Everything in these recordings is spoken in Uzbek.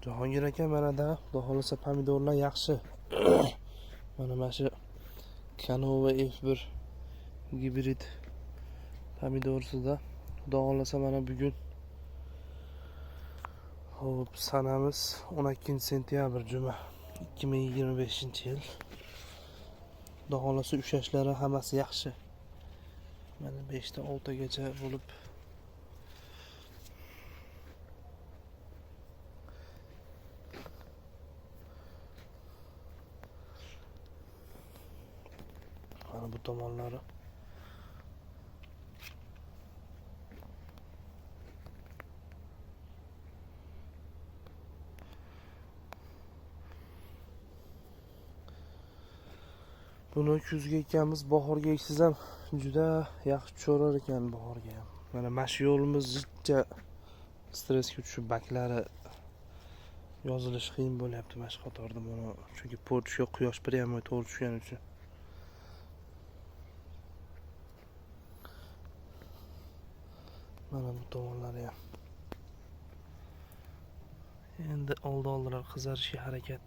Jahongir aka, manada xudo xohlasa pomidorlar yaxshi. Mana shu Canova F1 gibrid pomidorsida xudo xohlasa mana bugun, xo'p, sanamiz 12 sentyabr, juma, 2025-yil. Xudo xohlasa ushlashlari hammasi yaxshi. Mana 5 ta 6 tagacha bo'lib mana bu tomonlari. Buni kuzga ekkanmiz, bahorga eksangiz ham juda yaxshi tushaverar ekan bahorga ham. Mana shu yo'limiz jicha stressga tushib, baklari yozilishi qiyin bo'lyapti mana shu qatorda buni, chunki portga quyosh прямо to'g'ri tushgani uchun. Mana bu tomonlari ham. Endi oldi-oldilar qizarishga harakat.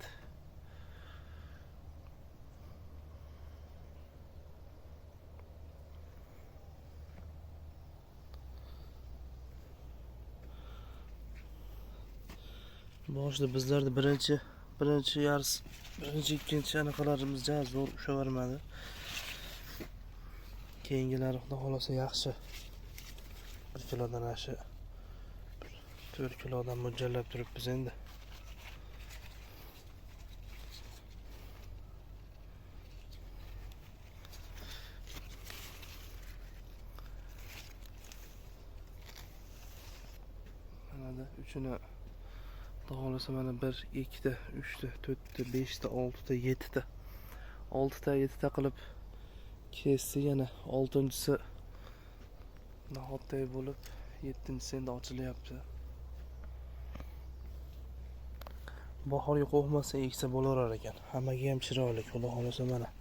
Boshida bizlarda birinchi yarisi, birinchi, ikkinchi anaqalarimiz ja zo'r ushavermadi. Keyingilari xudo xohlasa yaxshi. 1 kilodan ashi 4 kilodan mo'ljallab turibmiz endi. Mana uchini xudo xohlasa mana 1, 2 ta, 3 ta, 4 ta, 5 ta, 6 ta, 7 ta. 6 ta, 7 ta qilib kesdi yana 6-inchisi nahotday bo'lib, 7-inchisi endi ochilyapti. Bahorga qo'rqmasdan eksa bo'laverar ekan. Hammaga ham chiroyli, xudo xohlasa mana.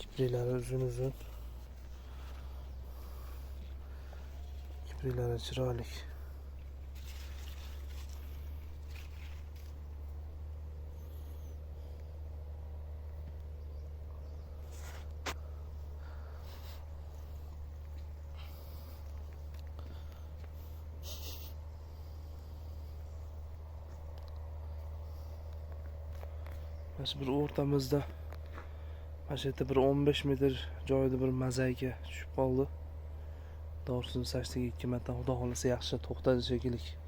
Kipriklari uzun-uzun. Kipriklari chiroyli. Mana shu bir o'rtamizda, mana shu yerda bir 15 metr joyida bir mozaika tushib qoldi. To'g'risini sachdik 2 marta, xudo xohlasa yaxshi to'xtadi shekilli.